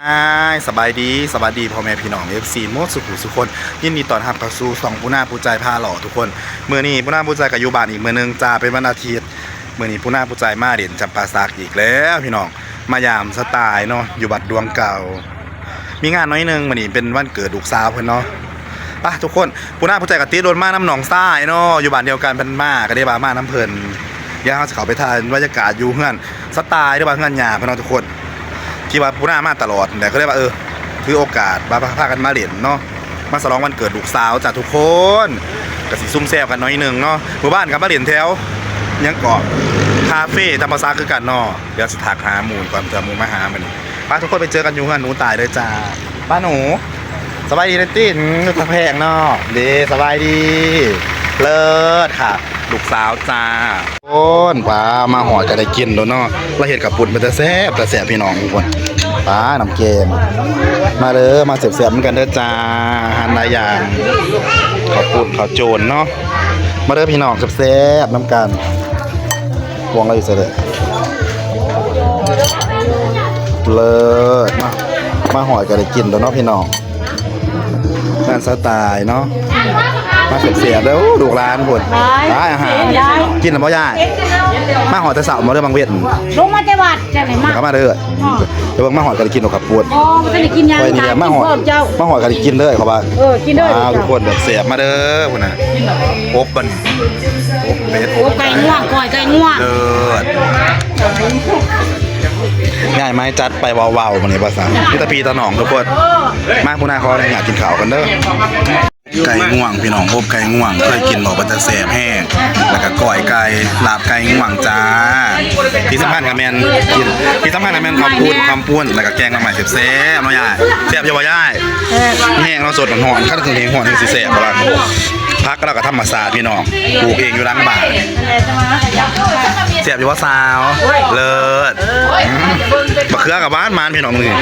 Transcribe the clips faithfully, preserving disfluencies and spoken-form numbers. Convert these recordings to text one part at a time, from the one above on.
อ้าย สบายดี สวัสดีพ่อแม่พี่น้อง เอฟซี หมดสุขุสุคน ยินดีต้อนรับเข้าสู่ช่องปูนาปูใจพาเลาะทุกคน มื้อนี้ปูนาปูใจก็อยู่บ้านอีกมื้อหนึ่งจ้า เป็นวันอาทิตย์ มื้อนี้ปูนาปูใจมาเล่นจำปาสักอีกแล้วพี่น้อง มายามสไตล์เนาะ อยู่วัดดวงเก่า มีงานน้อยหนึ่ง มื้อนี้เป็นวันเกิดลูกสาวเพิ่นเนาะ ไปทุกคน ปูนาปูใจก็ติดรถมานำน้องชายเนาะ อยู่บ้านเดียวกันเพิ่นมา ก็ได้ว่ามานำเพิ่น เดี๋ยวเราสิเข้าไปถ่ายบรรยากาศอยู่เฮือนสไตล์หรือว่าเฮือนย่าเพิ่นเนาะทุกคน ที่ว่าปูนามาตลอด แต่ก็เลยว่า เออ ถือโอกาสว่าพากันมาเล่นเนาะ มาฉลองวันเกิดลูกสาวจ้ะทุกคน ก็สิซุ่มแซวกันหน่อยหนึ่งเนาะ มื้อบ้านก็มาเล่นแถว หยังเกาะ คาเฟ่จำปาสักคือกันเนาะ เดี๋ยวสิทักหาหมู่ก่อน เผื่อหมู่มาหามื้อนี้ ไปทุกคนไปเจอกันอยู่เฮือนหนูตายเลยจ้า ป้าหนู สบายดีนะตี้ อืม ตาแพงเนาะ เด้ สบายดี เลิศค่ะ ลูกสาวจ้า โอ้น ป้า มาหอดก็ได้กินแล้วเนาะ แล้วเฮ็ดข้าวปุ้นเป็นตาแซ่บ ตาแซ่บพี่น้องทุกคน ป้า น้ำแกง มาเด้อ มาแซ่บๆนำกันเด้อจ้า อาหารหลายอย่าง ข้าวปุ้น ข้าวโจนเนาะ มาเด้อพี่น้อง แซ่บๆนำกัน พวงเราอยู่ใส่เลย เลิศ มา มาหอดก็ได้กินแล้วเนาะพี่น้อง งานสไตล์เนาะ มาแซ่บๆเด้อ โอ้ ลูกหลานพุ่น ได้ ได้อาหาร ได้ กินแล้วบ่ยาย มาหอดแต่เช้ามาเด้อบางเวียน ลงมาแต่วัดจ้ะนี่มา ก็มาเด้อ อ๋อ เดี๋ยวเบิ่งมาหอดก็ได้กินดอกข้าวปุ้น อ๋อ บ่ทันได้กินหยัง ไปนี่แหละ มาหอด กินเพิ่มเจ้า มาหอดก็ได้กินเลยเขาว่า เออ กินเลย ว้าว เจ้า ทุกคนแบบแซ่บมาเด้อพุ่นน่ะ อบมัน อบเป็ด อบไก่งวง ก้อยไก่งวง เลิศ ยายไม้จัดไปเว้าๆมื้อนี้ว่าซั่น มีแต่พี่แต่น้องทุกคน มาปูนาขออนุญาตกินข้าวกันเด้อ ไก่งวงพี่น้อง อบไก่งวง เคยกินบ่ เป็นตาแซ่บแฮง แล้วก็ก้อยไก่ ลาบไก่งวงจ้า ที่สำคัญก็แม่นกิน ที่สำคัญก็แม่นข้าวปุ้น ข้าวปุ้น แล้วก็แกงหน่อไม้แซ่บๆเนาะยาย แซ่บอยู่บ่ยาย แฮงเนาะ สดร้อนๆ คันถึงแฮงร้อนถึงสิแซ่บบ่ล่ะ ผักเราก็ธรรมชาติพี่น้อง ปลูกเองอยู่หลังบ้าน แซ่บอยู่บ่สาว เลิศ อืม บักเขือกับบ้านมานพี่น้องมื้อนี้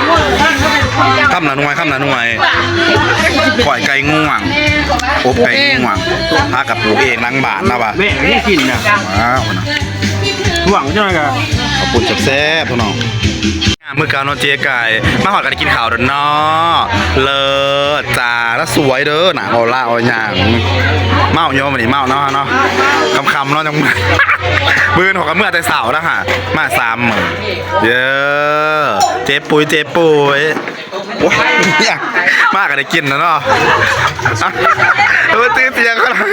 คำละหน่วย คำละหน่วย ก้อยไก่งวง อบไก่งวง พากับปลูกเองหลังบ้านนะวะ แม่ไม่ได้กินนะ ว้าวนะ หวังจังเลยอะ ข้าวปุ้นแซ่บๆพี่น้อง มื้อเก่าเนาะเจ๊ไก่ มาหอดกันกินข้าวเด้อเนาะ เลิศจ้า แล้วสวยเด้อ หนังออร่าออหยัง เมาโยมมื้อนี้เมาเนาะ เนาะ ค่ำๆเนาะ จังมื้อ มื้ออื่นเขาก็เมื่อแต่เช้าแล้วฮะ มาสามมื้อ เย้ เจ๊ปุ้ย เจ๊ปุ้ย โอ้ย เนี่ย มาก็ได้กินแล้วเนาะ เออ ตื่นเตียงเขาหน่อย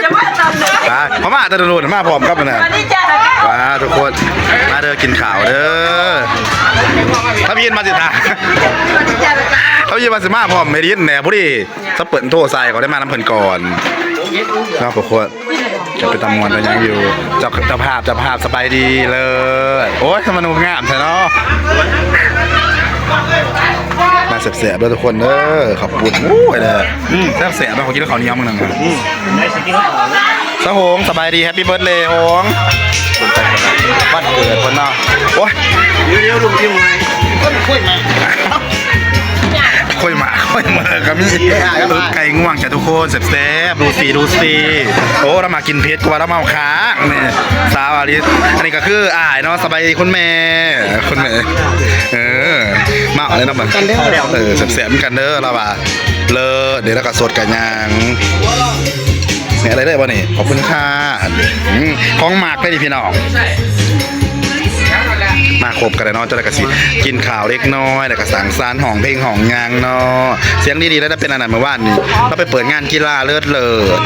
อ่ะ เขามาแต่โดนๆมาพร้อมกับมันนะ สวัสดีจ้า ว้า ทุกคน มาเด้อ กินข้าวเด้อ ถ้าพี่ยินมาสิตา ถ้าพี่ยินมาสิมาพร้อมไม่ได้ยินแหน่พอดี ถ้าเปิดโทรใส่เขาได้มานำเพิ่นก่อน เนาะ ทุกคน จะไปตำมวนไปยังอยู่ เจ้า เจ้าภาพ เจ้าภาพ สบายดี เลิศ โอ้ย ทำไมมันงามแท้เนาะ มาแซ่บๆเด้อทุกคนเด้อ ข้าวปุ้น โอ้ย เด้อ อืม แซ่บๆเนาะ ขอกินข้าวเหนียวมื้อหนึ่ง อืม สะโหง สบายดี แฮปปี้เบิร์ธเดย์ โหง วันเกิดเพิ่นเนาะ โอ้ย เดี๋ยวๆลุงทิมไง ค่อยมา ค่อยมาก็มี เออ ไก่ง่วงจ้ะทุกคน แซ่บๆ ดูสิ ดูสิ โอ้ เรามากินเผ็ดกว่าเราเมาค้างนี่ สาวอาริส อันนี้ก็คืออ้ายเนาะ สบายดีคุณแม่ คุณแม่ เออ มาเอาเลยเนาะ กันเด้อ เออ แซ่บๆเหมือนกันเด้อ เราว่า เลิศ เดี๋ยวเราก็สดกันยัง เนี่ยอะไรได้บ่นี่ ขอบคุณค่ะ อืม ของหมากได้ดิพี่น้อง มาครบกันแล้วเนาะ เจ้าได้กะสิกินข้าวเล็กน้อย แล้วก็สังสรรค์ ฮ้องเพลงฮ้องหยังเนาะ เสียงดีๆ แล้วได้เป็นอันนั้นเมื่อวานนี้ เราไปเปิดงานกีฬาเลิศเลิศ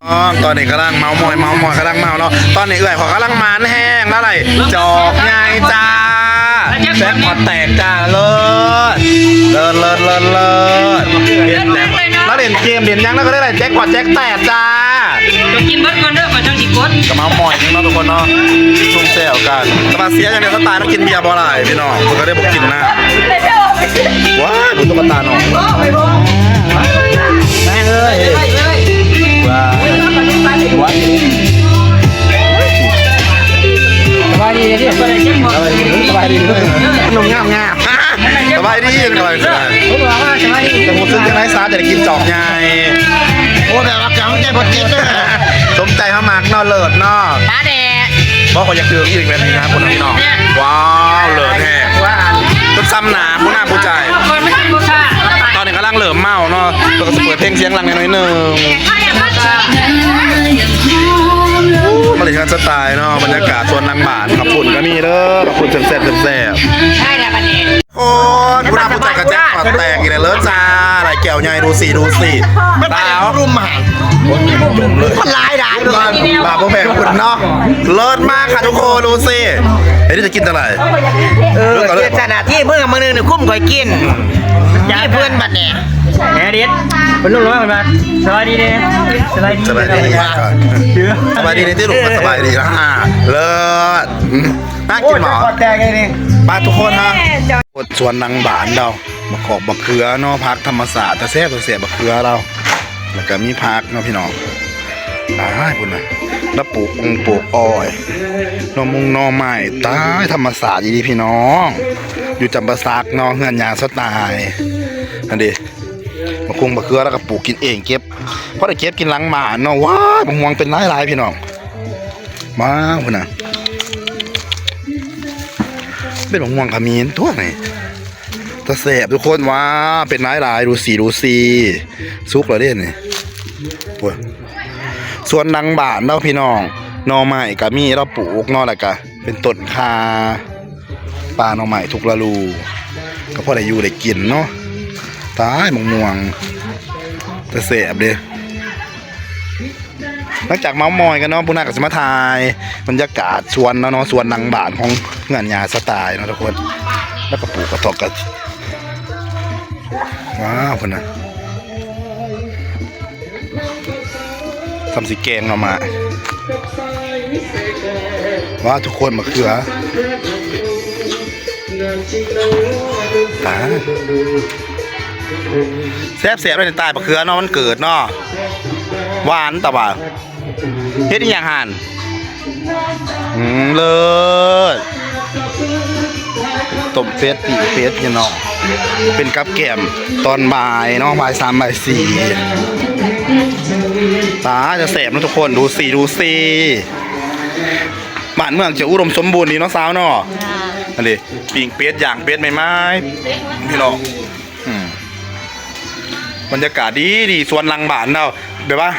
อ๋อ ตอนนี้กำลังเมาท์มอย เมาท์มอย กำลังเมาเนาะ ตอนนี้เอื้อยเขากำลังมันแฮงแล้วไร จอกใหญ่จ้า แจ็คพอตแตกจ้า เลิศ เลิศ เลิศ เลิศ เลิศ เห็นแล้ว แล้วเล่นเกมเล่นหยังแล้วก็ได้ไร แจ็คพอตแจ็คแตกจ้า ก็กินเบิดก่อนเด้อ ก่อนจังสิกด ก็เมาท์มอยนึงเนาะทุกคนเนาะ ซุ่มแซวกัน แต่มาเสียอย่างเดียว สไตล์ต้องกินเบียร์บ่หลายพี่น้อง มันก็ได้บอกกินนะ ว้าย ผมตุ๊กตาหน่อย แม่งเอ้ย ว้าย ว้าย สบายดีเด้อ สบายดีเด้อ หนุ่มงามงาม สบายดี สบายดี ผมบอกว่าสบายดี แต่ผมซื้อจังไรซาจะได้กินจอกใหญ่ โอ้ แบบว่าเก่าใจบ่เจ็บเลย สมใจเขามากเนาะ เลิศเนาะ มาแดด บอกว่าอยากถืออีกแบบนี้นะคุณพี่น้อง ว้าว เลิศแท้ ว้าว จนซ้ำหนาผู้หน้าผู้ใจ ตอนนี้กำลังเริ่มเมาเนาะ แล้วก็สิเปิดเพลงเสียงดังหน่อยหนึ่ง มาเลยครับ สไตล์เนาะ บรรยากาศสวนหลังบ้าน ขับปุ่นก็มีเด้อ ขับปุ่นแซ่บๆแซ่บๆ ได้แล้วบัดนี้ โอ้ยผู้หน้าผู้ใจกระแจกปอดแตกอีกแล้วเลิศจ้า อะไรแก้วใหญ่ดูสิดูสิ ไม่ไป ดาว รุมหา มันหลายหลายเลย มาพวกแม่คุณเนาะ เลิศมากค่ะทุกคน ดูสิ เฮ้ย นี่จะกินจังไร เออ เลิศก่อน เลิศก่อน เจตนาที่เมื่อมื้อหนึ่งเนี่ยคุ้มข่อยกิน นี่เพื่อนบัดเนี่ย แหมเด็ด เป็นลูกน้อยมันมา สบายดีเด้ สบายดี สบายดี เด้อ สบายดีในที่ลูก สบายดีนะ อ่า เลิศ น่ากินหมอ โอ้ย ขอดแตกเลยนี่ มาทุกคนฮะ สวนหลังบ้านเรา บักขอกบักเขือเนาะ ผักธรรมชาติ แต่แซ่บแต่แซ่บบักเขือเรา แล้วก็มีผักเนาะพี่น้อง ตายพุ่นนะ แล้วปลูกองปลูกอ้อย หน่อมงหน่อไม้ ตายธรรมชาติอีหลีพี่น้อง อยู่จำปาสักเนาะ เฮือนยาสไตล์ นั่นดิ บักคุงบักเขือแล้วก็ปลูกกินเอง เก็บ พอได้เก็บกินหลังบ้านเนาะ ว้าย บักม่วงเป็นหลายๆพี่น้อง มาพุ่นน่ะ เป็นบักม่วงขมิ้นตัวนี่ ตาแซ่บทุกคน ว้า เป็นหลายๆ ดูสิ ดูสิ สุกแล้วเด้นี่ โอ้ย สวนหลังบ้านเราพี่น้อง หน่อไม้ก็มีเราปลูกเนาะ แล้วก็เป็นต้นข่า ป่าหน่อไม้ทุกฤดู ก็พอได้อยู่ได้กินเนาะ ตายบักม่วง ตาแซ่บเด้ หลังจากเม้าท์มอยกันเนาะ ปุ้นาก็สิมาถ่ายบรรยากาศสวนเนาะ เนาะ สวนหลังบ้านของเฮือนยาสไตล์เนาะทุกคน แล้วก็ปลูกกระท้อนกัน ว้าว พุ่นน่ะ ทำสิแกงหน่อไม้ ว้าว ทุกคน มะเขือ ตาย แซ่บๆเลย ตายบักเขือเนาะ มันเกิดเนาะ หวานแต่ว่า เฮ็ดอีหยังหั่น อืม เลิศ ต้มเป็ด ปิ้งเป็ดพี่น้อง เป็นกับแกล้มตอนบ่ายเนาะ บ่ายสาม บ่ายสี่ ตาจะแซ่บเนาะทุกคน ดูสิ ดูสิ บ้านเมืองจะอุดมสมบูรณ์ดีเนาะสาวเนาะ จ้า อันนี้ ปิ้งเป็ด ย่างเป็ดใหม่ๆ พี่น้อง อืม บรรยากาศดีดี สวนหลังบ้านเรา แบบว่า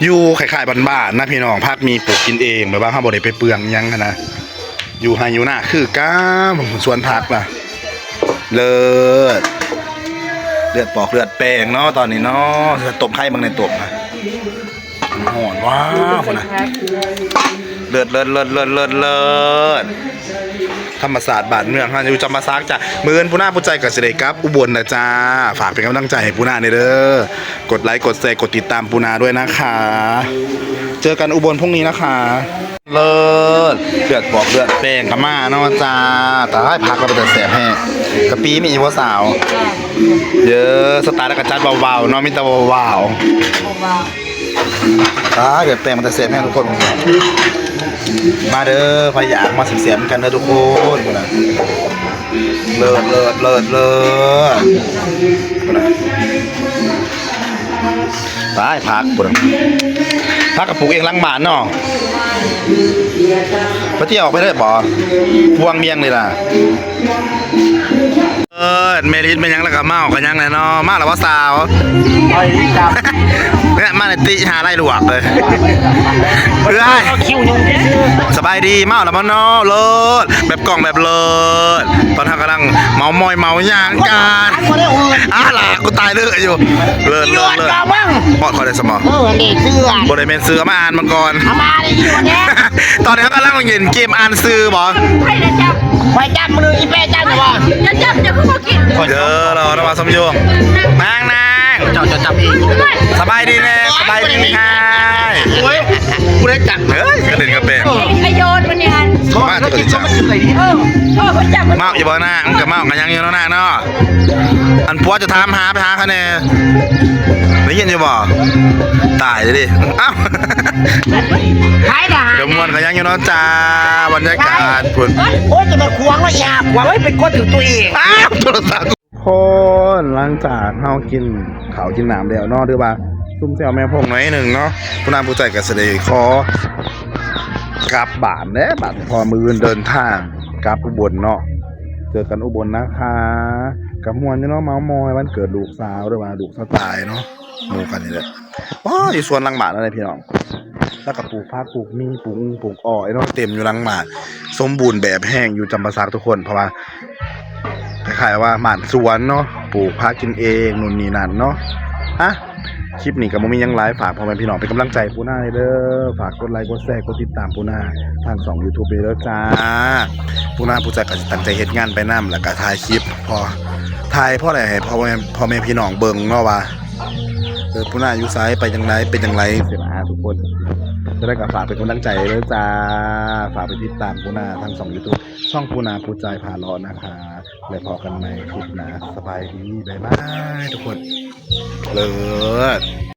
อยู่คล้ายๆบ้านๆนะพี่น้อง ผักมีปลูกกินเอง แบบว่าเราบ่ได้ไปเปลืองหยังหั้นนะ อยู่ไร่อยู่นาคือกัน สวนผักนะ เลิศ เลือดปอกเลือดแปลงเนาะ ตอนนี้เนาะ ต้มไข่เบิ่งในต้มนะ ฮ้อน ว้าว พุ่นน่ะ เลิศ เลิศ เลิศ เลิศ เลิศ เลิศ ธรรมชาติบ้านเมืองเฮาอยู่จำปาสักจ้ะ มื้ออื่นปุ้นาปุ้ใจก็สิได้กลับอุบลนะจ้า ฝากเป็นกำลังใจให้ปุ้นาแหน่เด้อ กดไลค์ กดแชร์ กดติดตามปุ้นาด้วยนะคะ เจอกันอุบลพรุ่งนี้นะคะ เลิศ เลือดปอกเลือดแปลงก็มาเนาะจ้า ตาย ผักเราเป็นแต่แซ่บแฮง กะปิมีอีกบ่สาว เยอะ สไตล์แล้วก็จัดเบาๆเนาะ มีแต่เบาๆ ตาย เลือดแปลงมันแต่แซ่บแฮงทุกคน มาเด้อ พะยางมาแซ่บๆกันเด้อทุกคน เลิศ เลิศ เลิศ เลิศ ตาย ผักพุ่นน่ะ ผักก็ปลูกเองหลังบ้านเนาะ ไปเที่ยวออกไปได้บ่ พวงเวียงนี่ล่ะ เออ เมลิสเป็นหยังแล้วก็เมากันหยังแหละเนาะ มาแล้วบ่สาว เนี่ย มาในติหาไล่ลวกเลย เอ้ย คิวยุง สบายดี เมาแล้วบ่เนาะ เลิศ แบบกล้องแบบเลิศ ตอนนี้กำลังเมาท์มอยเมาท์ยางกัน อ่ะล่ะ กูตายเลยอยู่ เลิศ เลิศ เลิศ ยอดกะบัง ฮอดขอได้สมอ เออ เด็กเสื้อ บ่ได้แม่นเสื้อมาอ่านมังกร เอามาเลยอยู่เนี่ย ตอนนี้เขากำลังเล่นเกมอ่านชื่อบ่ ไผจะจับ ไผจับมืออีแป้จับบ่ จะจับจะคือบ่กิน เดี๋ยวเราต้องมาสมโยงนางนาง เจ้าจะจับเอง สบายดีแน่ สบายดีค่ะ โอ้ย กูได้จับ เฮ้ย กระเด็นกระแปง ไอโยนมันเนี่ย มาตัวจับ เออ เออ เขาจับมัน เมาอยู่บ่หน้า มันก็เมากันยังอยู่แล้วนะเนาะ อันผัวจะถามหาไปหาเขาแน่ ได้ยินอยู่บ่ ตายเลยดิ อ้าว ขายด่า เดี๋ยวม่วนกันยังอยู่เนาะจ้า บรรยากาศพุ่น โอ้ย จะมาขวางว่าอยากขวางให้เป็นคนถึงตัวเอง อ้าว โทรศัพท์ คนหลังจากเฮากินข้าวกินน้ำแล้วเนาะ หรือว่าซุ่มแซวแม่พงหน่อยหนึ่งเนาะ ผู้นำผู้ใจก็สิได้ขอกลับบ้านเด้ บัดนี้เพราะมื้ออื่นเดินทางกลับอุบลเนาะ เจอกันอุบลนะคะ กับม่วนอยู่เนาะ เม้ามอยวันเกิดลูกสาวหรือว่าลูกสาวตายเนาะ หมู่กันนี่แหละ อ๋อ อยู่สวนหลังบ้านนั่นแหละพี่น้อง แล้วก็ปลูกผักปลูกมีปลูกปลูกอ้อยเนาะ เต็มอยู่หลังบ้าน สมบูรณ์แบบแฮงอยู่จำปาสักทุกคน เพราะว่า คล้ายๆว่าบ้านสวนเนาะ ปลูกผักกินเองนู่นนี่นั่นเนาะ ฮะ คลิปนี้ก็บ่มีหยังหลาย ฝากพ่อแม่พี่น้องเป็นกำลังใจปูนาเด้อ ฝากกดไลค์กดแชร์กดติดตามปูนาทางช่อง YouTube เด้อจ้า ปูนาผู้จัดก็สิตั้งใจเฮ็ดงานไปนำ แล้วก็ถ่ายคลิป พอ ถ่ายพอได้ให้พ่อแม่ พ่อแม่พี่น้องเบิ่งเนาะว่า เออ ปูนาอยู่ไส ไปจั่งใด เป็นจั่งใด สินะทุกคน จะได้ก็ฝากเป็นกำลังใจเด้อจ้า ฝากไปติดตามปูนาทางช่อง YouTube ช่องปูนาผู้จัดพาเลาะนะคะ แล้วพบกันใหม่คลิปหน้า สบายดี บ๊ายบายทุกคน เลิศ